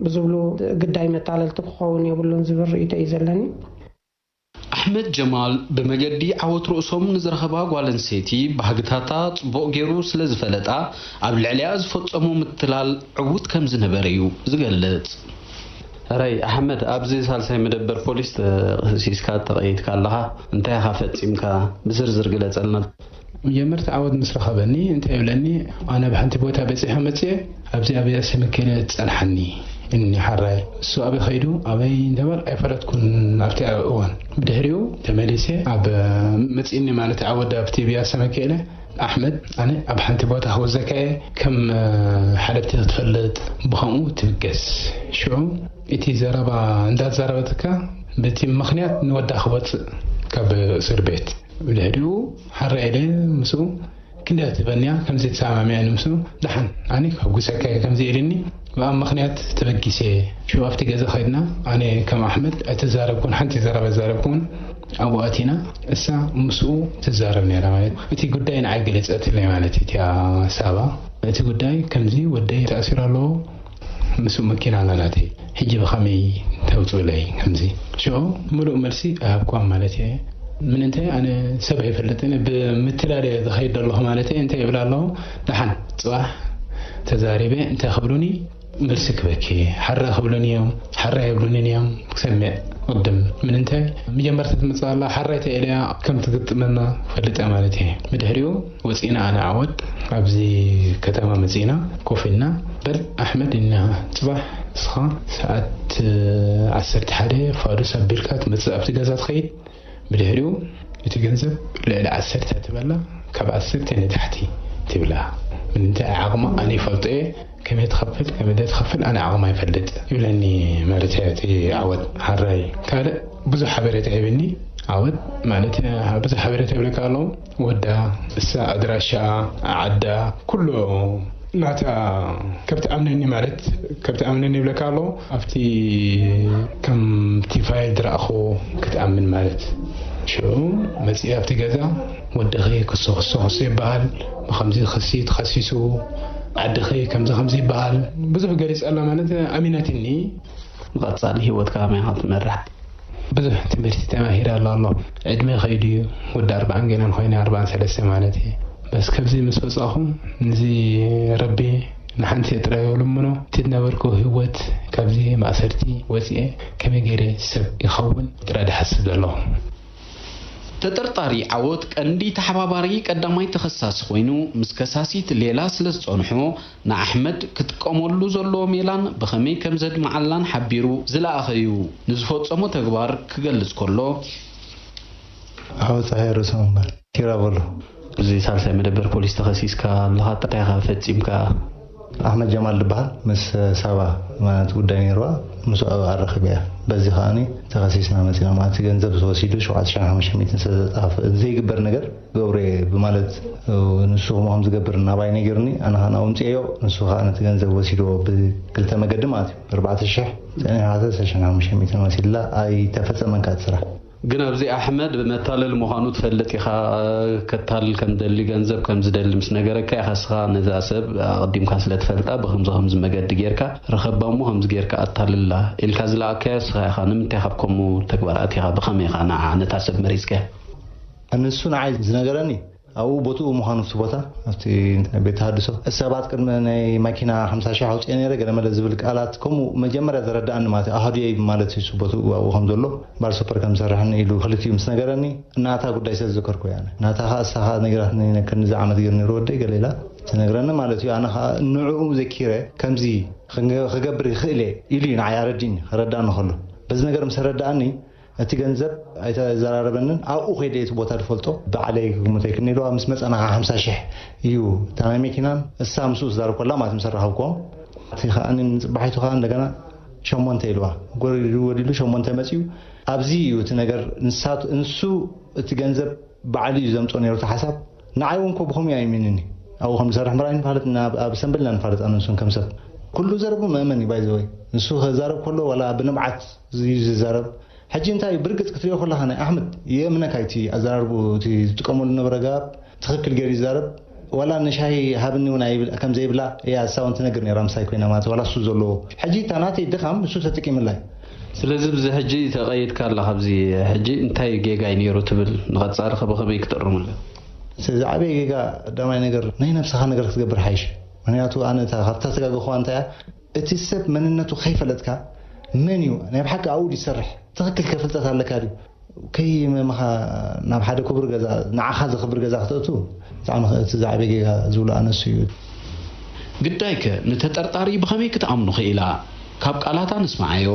ብዝብሉ ግዳይ መታለልቲ ክኸውን የብሉን ዝብል ርእይቶ እዩ ዘለኒ። ኣሕመድ ጀማል ብመገዲ ዓወት ርእሶም ንዝረኸባ ጓል ኣንስተይቲ ባህግታታ ጽቡቕ ገይሩ ስለ ዝፈለጣ ኣብ ልዕሊኣ ዝፈጸሞ ምትላል ዕዉት ከም ዝነበረ እዩ ዝገልጽ። ሕራይ ኣሕመድ፣ ኣብዚ ሳልሳይ መደበር ፖሊስ ተኸሲስካ ተቐይድካ ኣለኻ፣ እንታይ ኢኻ ፈጺምካ? ብዝርዝር ግለጸልና። መጀመርታ ዓወት ምስ ረኸበኒ እንታይ ይብለኒ፣ ኣነ ኣብ ሓንቲ ቦታ በጺሐ መጽየ፣ ኣብዚ ኣብ ያሰ መከለ ጸንሓኒ እኒ ሓራይ። እሱ ኣበይ ኸይዱ ኣበይ እንደበር ኣይፈለጥኩን ኣብቲ እዋን። ብድሕሪኡ ተመሊሰ ኣብ መጽእኒ ማለት ዓወት ኣብቲ ብያሰ መከለ ኣሕመድ ኣነ ኣብ ሓንቲ ቦታ ክወዘካ እየ ከም ሓለፍቲ ክትፈልጥ ብኸምኡ ትብገስ። ሽዑ እቲ ዘረባ እንዳዛረበትካ በቲ ምኽንያት ንወዳ ክወፅእ ካብ እስር ቤት ብድሕሪኡ ሓራ ኢለ ምስኡ ክንደያ ትበንያ ከምዚ ተሰማሚዐ ንምስኡ ደሓን ኣነ ከጉሰካ እየ ከምዚ ኢልኒ ብኣ ምኽንያት ተበጊሰ ሽዑ ኣብቲ ገዛ ኸድና ኣነ ከም ኣሕመድ ኣይተዛረብኩን ሓንቲ ዘረባ ዛረብኩን ኣብኡ ኣቲና እሳ ምስኡ ትዛረብ ነይራ ማለት እቲ ጉዳይ ንዓይ ገለጸትለይ ማለት እቲያ ሳባ እቲ ጉዳይ ከምዚ ወደይ ተኣሲሩ ኣለዎ ምስኡ መኪና ኣላ ናተይ ሕጂ ብኸመይ ተውፅእለይ ከምዚ ሽዑ ምሉእ መልሲ ኣይሃብኳን ማለት እየ ምንንታይ ኣነ ሰብ ኣይፈልጥን ብምትላል እየ ዝኸይድ ዘለኹ ማለት እየ እንታይ ይብል ኣለኹ ደሓን ፅባሕ ተዛሪበ እንታይ ክብሉኒ መልሲ ክበኪ ሓራ ክብሉኒ እዮም ሓራ የብሉንን እዮም ክሰምዕ ቅድም ምንንታይ መጀመርታ ትመፅእ ኣላ ሓራይ ተኢለያ ከም ትግጥመና ፈልጠ ማለት እየ ብድሕሪኡ ወፂና ኣነ ዓወት ኣብዚ ከተማ መፂና ኮፍ ኢልና ኣሕመድ፣ እና ጽባሕ ንስኻ ሰዓት ዓሰርተ ሓደ ፋዱስ ኣቢልካ ትመጽእ፣ ኣብቲ ገዛ ትኸይድ። ብድሕሪኡ እቲ ገንዘብ ልዕሊ ዓሰርተ ትበላ፣ ካብ ዓሰርተ ንታሕቲ ትብላ። ምንታይ ዓቕማ ኣነ ይፈልጦ እየ፣ ከመይ ትኸፍል ከመይ ዘይትኸፍል ኣነ ዓቕማ ይፈልጥ ይብለኒ ማለት እየ። እቲ ዓወት ሓራይ ካልእ ብዙሕ ሓበሬታ ይብኒ። ዓወት ማለት ብዙሕ ሓበሬታ ይብለካ ኣለዉ። ወዳ፣ እሳ፣ ኣድራሻኣ፣ ዓዳ፣ ኩሉ ናታ ከብቲ ኣምነኒ ማለት ከብቲ ኣምነኒ ይብለካ ኣሎ። ኣብቲ ከምቲ ፋይል ዝረኣኹ ክትኣምን ማለት። ሽዑ መፅእ ኣብቲ ገዛ፣ ወድኺ ክሱ ክሱ ክሱ ይበሃል፣ ብከምዚ ክሲ ተኸሲሱ፣ ዓድኺ ከምዚ ከምዚ ይበሃል። ብዙሕ ገሊፀላ ማለት ኣሚናትኒ። ንቐፃሊ ህይወትካ ከመይ ኢኻ ትመርሕ? ብዙሕ ትምህርቲ ተማሂረ ኣሎ ኣሎ። ዕድመ ከይዱ እዩ። ወዲ ኣርባዓን ገለን ኮይነ፣ ኣርባዓን ሰለስተ ማለት እዩ። በስ ከብዚ ምስ ወፃኹ፣ ንዚ ረቢ ንሓንቲ ጥራይ ልምኖ፣ እቲ ዝነበርኩ ህይወት ካብዚ ማእሰርቲ ወፂኤ ከመይ ገይረ ሰብ ይኸውን ጥራይ ድሓስብ ዘለኹ። ተጠርጣሪ ዓወት ቀንዲ ተሓባባሪ ቀዳማይ ተኸሳሲ ኮይኑ፣ ምስ ከሳሲት ሌላ ስለ ዝጸንሖ፣ ንኣሕመድ ክጥቀመሉ ዘለዎ ሜላን ብኸመይ ከም ዘድምዓላን ሓቢሩ ዝለኣኸ እዩ። ንዝፈጸሞ ተግባር ክገልጽ ከሎ። ዓወት ጸሓየ ርእሶም እምበር ኪራ በሎ። እዚ ሳልሳይ መደበር ፖሊስ ተኸሲስካ ኣለኻ፣ እንታይ ኢኻ ፈጺምካ? ኣሕመድ ጀማል ዝበሃል ምስ ሳባ ማለት ጉዳይ ነይርዋ፣ ምስኡ ኣራኺበያ። በዚ ከኣኒ ተኸሲስና መፂና ማለት ገንዘብ ተወሲዱ ሸውዓተ ሽሕን ሓሙሽተ ሚእትን ስለ ዘጣፍ ዘይግበር ነገር ገብረ ብማለት ንሱ ከምኡ ከም ዝገብር ናባይ ነጊርኒ፣ ኣነ ከዓ ናብኡ ኣምፅኤዮ፣ ንሱ ከዓ ነቲ ገንዘብ ወሲድዎ ብክልተ መገዲ ማለት እዩ። ኣርባዕተ ሽሕ ፀኒሓ ሰለስተ ሽሕን ሓሙሽተ ሚእትን ወሲድላ ኣይተፈፀመን ከዓ እቲ ስራሕ። ግን ኣብዚ ኣሕመድ መታለል ምዃኑ ትፈልጥ ኢኻ። ከታልል ከም ደሊ፣ ገንዘብ ከም ዝደሊ ምስ ነገረካ ኢኻ እስኻ ነዛ ሰብ ኣቐዲምካ ስለ ትፈልጣ ብኸምዚ ኸምዚ መገዲ ጌርካ ርኸባ እሞ ኸምዚ ጌርካ ኣታልላ ኢልካ ዝለኣካዮ እስኻ ኢኻ። ንምንታይ ካብ ከምኡ ተግባር ኣቲኻ? ብኸመይ ኢኻ ንዓ ነታ ሰብ መሪጽካያ? ንሱ ንዓይ ዝነገረኒ ኣብኡ ቦትኡ ምዃኑ ኣብቲ ቦታ ኣብቲ ቤት ተሃድሶ ሰባት ቅድሚ ናይ ማኪና ሓምሳ ሽሕ ኣውፅኤ ነይረ ገለ መለ ዝብል ቃላት ከምኡ መጀመርያ ዘረድኣኒ ማለት እዩ። ኣሃዱየይ ማለት እዩ ቦትኡ ኣብኡ ከም ዘሎ ባር ሱፐር ከም ዝሰርሕን ኢሉ ክልቲኡ ምስ ነገረኒ እናታ ጉዳይ ስለ ዝዘከርኩ እያ። ናታ ከዓ እሳ ከዓ ነጊራትኒ ነከኒ ዝዓመት ገይሩ ነይሩ ወደይ ገለ ኢላ ትነግረኒ ማለት እዩ። ኣነ ከዓ ንዕኡ ዘኪረ ከምዚ ክገብር ይኽእል እየ ኢሉ እዩ ንዓይ ኣረዲኒ ከረዳእኒ ከሎ በዚ ነገር ምስ ረዳእኒ እቲ ገንዘብ ኣይተዘራረበንን ኣብኡ ከይደ እቲ ቦታ ዝፈልጦ ብዓለይ ክግምቶ ኣይክእል ኢልዋ ምስ መፀና ከዓ ሓምሳ ሽሕ እዩ እታ ናይ መኪናን እሳ ምስኡ ዝዛረብ ከላ ማለት ምስ ኣራኸብክዎም እቲ ከዓ ንፅባሒቱ ከዓ እንደገና ሸሞንተ ኢልዋ ጎሪዱ ወዲሉ ሸሞንተ መፅኡ ኣብዚ እዩ እቲ ነገር ንሳቱ ንሱ እቲ ገንዘብ ባዕሉ እዩ ዘምፅኦ ነይሩ እቲ ሓሳብ ንዓይ እውን ኮ ብኸምኡ ኣይምንን እዩ ኣብኡ ከም ዝሰርሕ ምርኣይ ንፋለጥ ኣብ ሰንበልና ንፋለጥ ኣነ ንሱን ከም ሰብ ኩሉ ዘረቡ መእመን እዩ ባይዘወይ ንሱ ከዛረብ ከሎ ዋላ ብንብዓት እዩ ዝዛረብ ሕጂ እንታይ እዩ ብርግፅ ክትሪኦ ከለካ ናይ ኣሕመድ የእምነካ እቲ ኣዘራርቡ እቲ ዝጥቀመሉ ነበረ ጋብ ትኽክል ገይሩ ይዛረብ ዋላ ንሻሂ ሃብኒ እውን ኣይብል ከም ዘይብላ እያ እሳ እውን ትነግር ነይራ ምሳይ ኮይና ማለት ዋላ እሱ ዘለዎ ሕጂ እታ ናተይ ድኻም ንሱ ተጠቂምላ እዩ ስለዚ ብዚ ሕጂ ተቐይድካ ኣላ ካብዚ ሕጂ እንታይ ጌጋ እዩ ነይሩ ትብል ንቐጻሊ ከ ብኸመይ ክትእርሙ ኣለካ ስለዚ ዓበየ ጌጋ ቀዳማይ ነገር ናይ ነብስኻ ነገር ክትገብር ሓይሽ ምክንያቱ ኣነ እታ ካብታ ተጋግኹዋ እንታይ እያ እቲ ሰብ መንነቱ ከይፈለጥካ መን እዩ ናይ ብሓቂ ኣብኡ ዝሰርሕ ትኽክል ከፍልጠት ኣለካ ድዩ ከይመመኻ ናብ ሓደ ክቡር ገዛ ንዓኻ ዘኽብር ገዛ ክተእቱ ብጣዕሚ እቲ ዝዓበየ ጌጋ ዝብሎ ኣነሱ እዩ ግዳይከ ንተጠርጣሪ ብኸመይ ክትኣምኑ ክኢላ ካብ ቃላታ ንስምዓዮ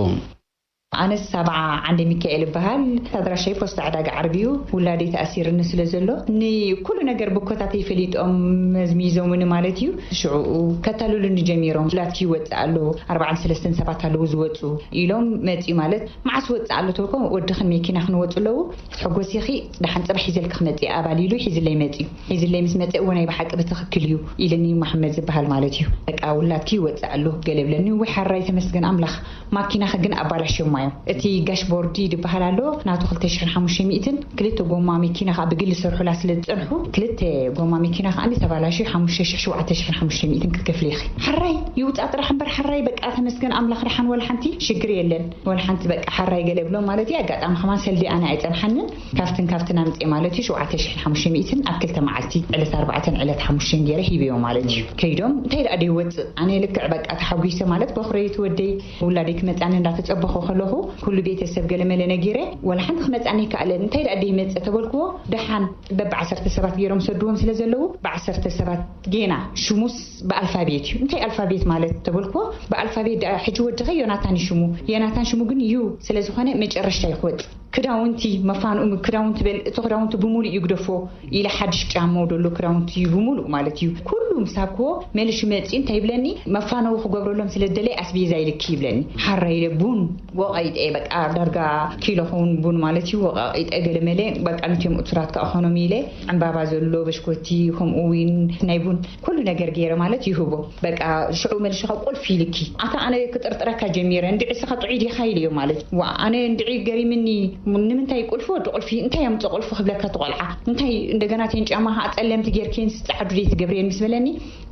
ኣነስ ሳብዓ ዓንደ ሚካኤል እበሃል ኣድራሻይ ፖስታ ዕዳጋ ዓርቢ እዩ ውላደይ ተኣሲርኒ ስለ ዘሎ ንኩሉ ነገር ብኮታተይ ፈሊጦም መዝሚዞምኒ ማለት እዩ ሽዑኡ ከታልሉኒ ጀሚሮም ውላድኪ ይወፅእ ኣሎ ኣርባዓን ሰለስተን ሰባት ኣለዉ ዝወፁ ኢሎም መፅኡ ማለት መዓስ ወፅእ ኣሎ ተልኮ ወድኽን መኪና ክንወፁ ኣለዉ ትሕጎሲኺ ደሓን ፅባሕ ሒዘልኪ ክመፅእ ኣባል ኢሉ ሒዝለይ መፅኡ ሒዝለይ ምስ መፀ እወ ናይ ብሓቂ ብትኽክል እዩ ኢልኒ መሓመድ ዝበሃል ማለት እዩ በቃ ውላድኪ ይወፅእ ኣሎ ገለ ብለኒ ወይ ሓራይ ተመስገን ኣምላኽ ማኪናኺ ግን ኣባላሽዮማ እዮም እቲ ጋሽ ቦርዲ ድበሃል ኣሎ ናቱ ክልተ ሽሕን ሓሙሽተ ሚእትን ክልተ ጎማ መኪና ከዓ ብግሊ ዝሰርሑላ ስለ ዝፀንሑ ክልተ ጎማ መኪና ከዓ ተባላሽዩ ሓሙሽተ ሽሕ ሸውዓተ ሽሕን ሓሙሽተ ሚእትን ክትከፍሊ ኢኺ ሓራይ ይውፃእ ጥራሕ እምበር ሓራይ በቃ ተመስገን ኣምላኽ ደሓን ወላ ሓንቲ ሽግር የለን ወላ ሓንቲ በቃ ሓራይ ገለ ብሎም ማለት እዩ ኣጋጣሚ ከማን ሰልዲ ኣነ ኣይፀንሓንን ካብትን ካብትን ኣምፅእ ማለት እዩ ሸውዓተ ሽሕን ሓሙሽተ ሚእትን ኣብ ክልተ መዓልቲ ዕለት ኣርባዕተን ዕለት ሓሙሽተን ገይረ ሂበዮ ማለት እዩ ከይዶም እንታይ ደኣ ደይወፅእ ኣነ ልክዕ በቃ ተሓጒሰ ማለት በኹረይቲ ወደይ ውላደይ ክመፅኣኒ እንዳተፀበኹ ከለኹ ኩሉ ቤተሰብ ገለመለ ነጊረ፣ ዋላ ሓንቲ ክመጽኣኒ ኣይከኣለን። እንታይ ደኣ ደይ መጸ ተበልክዎ፣ ደሓን በብ ዓሰርተ ሰባት ገይሮም ሰድዎም ስለ ዘለዉ፣ ብዓሰርተ ሰባት ጌና ሽሙስ ብኣልፋቤት እዩ። እንታይ ኣልፋቤት ማለት ተበልክዎ፣ ብኣልፋቤት ደኣ ሕጂ ወድኸ ዮናታን እዩ ሽሙ። ዮናታን ሽሙ ግን ዩ ስለ ዝኾነ መጨረሻ እዩ ክወጽእ። ክዳውንቲ፣ መፋንኡ ክዳውንቲ በል፣ እቲ ክዳውንቲ ብምሉእ እዩ ግደፎ ኢለ ሓድሽ ጫማው ደሎ ክዳውንቲ እዩ ብምሉእ ማለት እዩ። ኩሉ ምስ ሃብክዎ መልሹ መጺኡ እንታይ ይብለኒ፣ መፋነዊ ክገብረሎም ስለ ደለየ ኣስቤዛ ኢልኪ ይብለኒ። ሓራ ኢለ ቡን ወቓይጠ በቃ ዳርጋ ኪሎ ኸውን ቡን ማለት እዩ። ወቓቂጠ ገለ መለ በቃ ነቶም እሱራት ከኣ ኾኖም ኢለ ዕምባባ ዘሎ በሽኮቲ ከምኡ ዊን ናይ ቡን ኩሉ ነገር ገይረ ማለት ይህቦ። በቃ ሽዑ መልሹ ካብ ቁልፊ ኢልኪ ኣታ ኣነ ክጥርጥረካ ጀሚረ እንድዒ እስኻ ጥዑይ ዲኻ ኢለዮ ማለት ዋ ኣነ እንድዒ ገሪምኒ ንምንታይ ቁልፊ ወዲ ቁልፊ እንታይ ኣምጽእ ቁልፊ ክብለካ እቲ ቆልዓ እንታይ እንደገና እተን ጫማ ከዓ ጸለምቲ ጌርክየን ጸዓዱ ደይ ትገብርየን ምስ በለኒ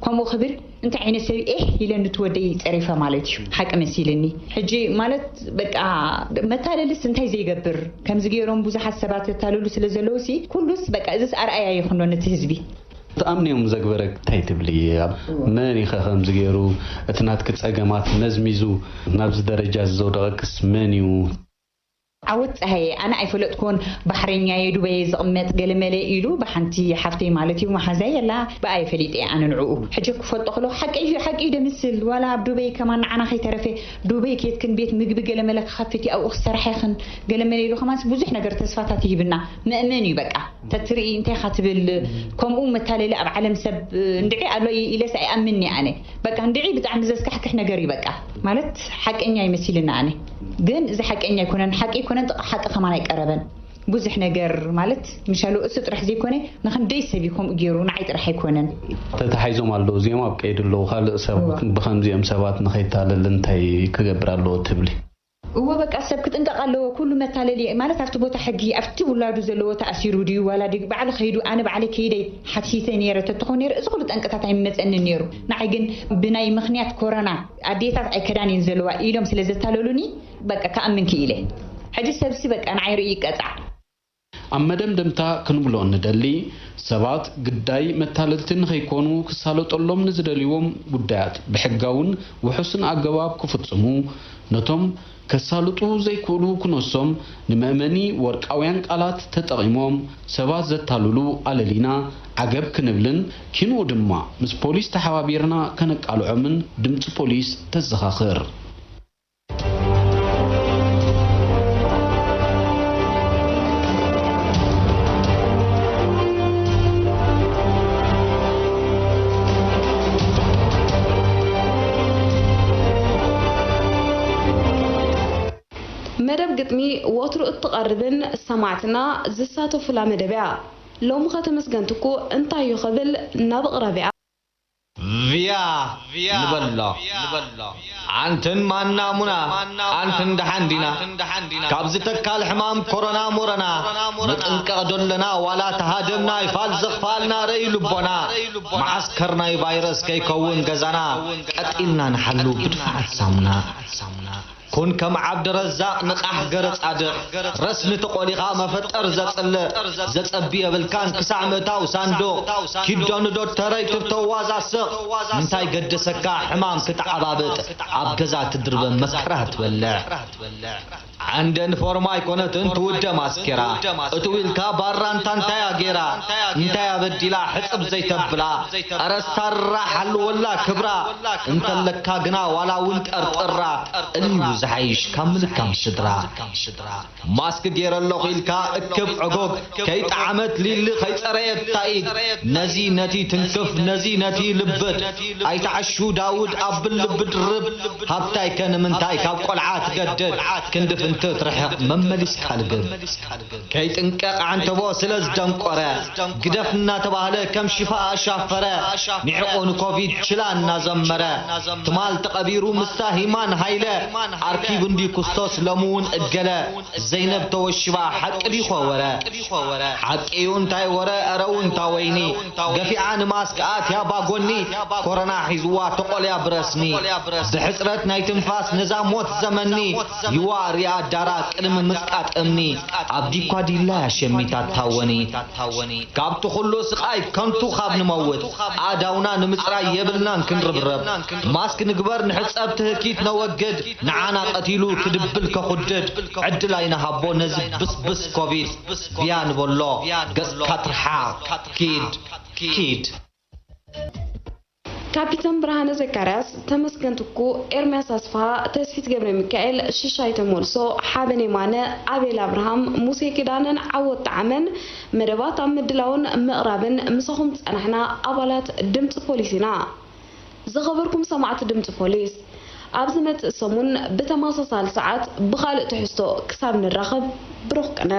ከምኡ ክብል እንታይ ዓይነት ሰብ ኤህ ኢለኒ እቲ ወደይ ጸሪፈ ማለት እዩ ሓቂ መሲልኒ ሕጂ ማለት በቃ መታለልስ እንታይ ዘይገብር ከምዚ ገይሮም ብዙሓት ሰባት ተታልሉ ስለ ዘለዉ ሲ ኩሉስ በቃ እዚስ ኣርኣያ ይኹኖ ነቲ ህዝቢ ትኣምንዮም ዘግበረ እንታይ ትብሊ? ኣብ መን ኢኸ ከምዚ ገይሩ እቲ ናትኪ ጸገማት መዝሚዙ ናብዚ ደረጃ እዚ ዘውደቐክስ መን እዩ? ዓወት ጸሃየ ኣነ ኣይፈለጥኩን ባሕረኛየ ዱበየ ዝቕመጥ ገለመለ ኢሉ ብሓንቲ ሓፍተይ ማለት እዩ መሓዛይ ኣላ ብኣየ ፈሊጠ ኣነ ንዕኡ ሕጂ ክፈልጦ ከለኹ ሓቂ እዩ ሓቂ እዩ ደምስል ዋላ ኣብ ዱበይ ከማን ንዓና ከይተረፈ ዱበይ ኬድክን ቤት ምግቢ ገለመለ ክኸፍት እዩ ኣብኡ ክሰርሐኽን ገለመለ ኢሉ ከማንስ ብዙሕ ነገር ተስፋታት ይህብና መእመን እዩ በቃ ተትርኢ እንታይ ኢኻ ትብል ከምኡ መታለሊ ኣብ ዓለም ሰብ እንድዒ ኣሎ ኢለስ ኣይኣምንኒ ኣነ በቃ እንድዒ ብጣዕሚ ዘስካሕክሕ ነገር እዩ በቃ ማለት ሓቀኛ ይመሲልና ኣነ ግን እዚ ሓቀኛ ኣይኮነን ሓቂ ኣይኮነን ጥቃ ሓቂ ከማን ኣይቀረበን ብዙሕ ነገር ማለት ምሻሉ እሱ ጥራሕ ዘይኮነ ንክንደይ ሰብ እዩ ከምኡ ገይሩ ንዓይ ጥራሕ ኣይኮነን ተታሓይዞም ኣለዉ እዚኦም ኣብ ቀይዲ ኣለዉ ካልእ ሰብ ብከምዚኦም ሰባት ንኸይታለል እንታይ ክገብር ኣለዎ ትብሊ? እወ በቃ ሰብ ክጥንቀቕ ኣለዎ ኩሉ መታለሊ ማለት ኣብቲ ቦታ ሕጊ ኣብቲ ውላዱ ዘለዎ ተኣሲሩ ድዩ ዋላ ድዩ ባዕሉ ከይዱ ኣነ ባዕለይ ከይደ ሓቲተ ነይረ ተትኾን ነይረ እዚ ኩሉ ጠንቅታት ኣይመፀንን ነይሩ ንዓይ ግን ብናይ ምኽንያት ኮረና ኣዴታት ኣይከዳን እየን ዘለዋ ኢሎም ስለ ዘታለሉኒ በቃ ክኣምን ክኢለ ሕጂ ሰብሲ በቃ ንዓይ ርእዩ ይቀፃዕ ኣብ መደምደምታ ክንብሎ እንደሊ፣ ሰባት ግዳይ መታለልቲ ንኸይኮኑ ክሳለጠሎም ንዝደልይዎም ጉዳያት ብሕጋውን ውሑስን ኣገባብ ክፍጽሙ፣ ነቶም ከሳልጡ ዘይክእሉ ክነሶም ንመእመኒ ወርቃውያን ቃላት ተጠቒሞም ሰባት ዘታልሉ ኣለሊና ዓገብ ክንብልን ኪንኡ ድማ ምስ ፖሊስ ተሓባቢርና ከነቃልዖምን ድምጺ ፖሊስ ተዘኻኽር። መደብ ግጥሚ ወትሩ እትቐርብን ሰማዕትና ዝሳተፉላ መደብ እያ። ሎሚ ኸ ተመስገን ትኩእ እንታይ እዩ ኽብል ናብ ኣቕራቢኣ። ቪያ ንበሎ ኣንትን ማና ሙና ኣንትን ደሓን ዲና ካብዚ ተካል ሕማም ኮሮና ሞረና ንጥንቀቕ ዶ ኣለና ዋላ ተሃደምና ይፋል ዘኽፍኣልና ረእዩ ልቦና መዓስከር ናይ ቫይረስ ከይከውን ገዛና ቀጢልና ንሓሉ ብድፋዓት ሳሙና ኩን ከም ዓብደረዛቅ ንቃሕ ገረ ጻድቅ ረስኒ ተቆሊኻ መፈጠር ዘጽልእ ዘጸቢ የብልካን ክሳዕ ምእታው ሳንዱቅ ኪዶ ንዶ ተረይ ትብተዋዛ ስቕ እንታይ ገደሰካ ሕማም ክትዓባብጥ ኣብ ገዛ ትድርበ መከራ ትበልዕ ዓንደ ንፎርማ ኣይኮነትን ትውደ ማስኬራ እትው ኢልካ ባራ እንታ እንታያ ጌራ እንታያ በዲላ ሕጽብ ዘይተብላ ኧረ ስታራ ሓልወላ ክብራ እንተለካ ግና ዋላ እውን ጠርጥራ እልዩ ዝሓይሽ ካብ ምልካም ስድራ ማስክ ገይረ ኣለኹ ኢልካ እክብ ዕጉግ ከይጠዓመት ሊሊ ከይፀረየት ታኢድ ነዚ ነቲ ትንክፍ ነዚ ነቲ ልብድ ኣይትዓሹ ዳውድ ኣብል ልብድ ርብ ሃብታይከ ንምንታይ ካብ ቆልዓ ትገድድ ክንዲ ፍንትት ርሕቕ መመሊስካ ልግብ ከይጥንቀቕ ዓንተቦ ስለ ዝደንቆረ ግደፍ እናተባህለ ከም ሽፋ ኣሻፈረ ንዕቑ ንኮቪድ ችላ እናዘመረ ትማል ተቐቢሩ ምስታ ሂማን ሃይለ ኣርኪቡ እንዲ ኩስቶስ ሎሚ እውን እገለ ዘይነብ ተወሽባ ሓቂ ዲኾ ወረ ሓቂ እዩ እንታይ ወረ ኧረ እውን ታወይኒ ገፊዓ ንማስክ ኣትያ ባጎኒ ኮረና ሒዝዋ ተቖልያ ብረስኒ ብሕፅረት ናይ ትንፋስ ነዛ ሞት ዘመኒ ይዋ ሪኣ ዳራ ቅድሚ ምፅቃጥ እምኒ ኣብ ዲኳ ዲላ እያ ሸሚታ ታወኒ ካብቲ ኩሉ ስቓይ ከንቱ ካብ ንመውት ኣእዳውና ንምፅራይ የብልናን ክንርብረብ ማስክ ንግበር ንሕፀብ ትህኪት ነወግድ ንዓና ቀቲሉ ክድብል ከኹድድ ዕድል ኣይንሃቦ ነዚ ብስብስ ኮቪድ። ብያ ንበሎ ገጽካ ትርሓቕ። ኪድ ኪድ። ካፒተን ብርሃነ ዘካርያስ፣ ተመስገን ትኩ፣ ኤርምያስ ኣስፍሃ፣ ተስፊት ገብረ ሚካኤል፣ ሽሻይ ተመልሶ፣ ሓበን የማነ፣ ኣቤል ኣብርሃም፣ ሙሴ ኪዳነን ዓወት ጠዓመን መደባት ኣብ ምድላውን ምቕራብን ምሳኹም ዝጸናሕና ኣባላት ድምጺ ፖሊስ ኢና። ዝኸበርኩም ሰማዕቲ ድምጺ ፖሊስ፣ ኣብ ዝመጽእ ሰሙን ብተመሳሳሊ ሰዓት ብኻልእ ትሕዝቶ ክሳብ ንራኸብ ብሩኽ ቅነ።